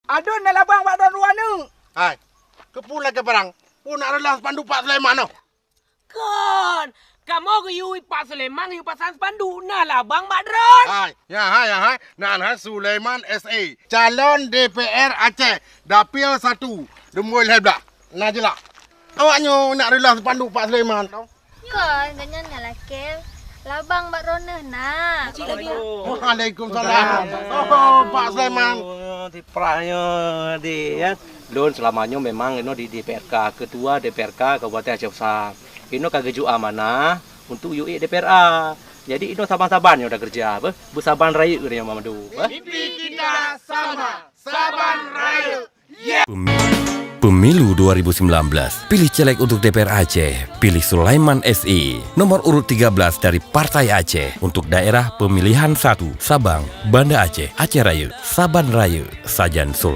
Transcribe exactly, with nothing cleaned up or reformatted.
Adon na labang bak droeneuh. Hai, keupeue lakée parang? Peue na reuloh spanduk Pak Sulaiman nyoe? Kon, kamoe geuyue Pak Sulaiman geuyue pasang spanduk na labang bak droen. Hai, ya hai, ya hai. Nan hai Sulaiman S A, calon D P R Aceh, dapil satu, lumbôi lhée blah. Na jeulaih. Awak nyoe nak reuloh spanduk Pak Sulaiman. Kon, geuhnyan nyang lakée labang bak droeneuh na. Waalaikumsalam. Oh, Pak Sulaiman. Oh, diprah nyoe, di, ya. Lôn seulama nyoe memang inoe di D P R K, ketua D P R K Kabupaten Aceh Besar. Inoe ka geujok amanah untuk yue D P R A. Jadi inoe saban-saban nyoe takeureuja, beuh, beusaban rayeuk nyoe Mamadu, beuh. Mimpi kita sama, saban rayeuk. Pemi- Pemilu dua ribu sembilan belas, pilih caleg untuk D P R Aceh, pilih Sulaiman S A, nomor urut tiga belas dari Partai Aceh untuk daerah pemilihan satu, Sabang, Banda Aceh, Aceh Rayeuk, Saban Rayeuk, sajan Sulaiman.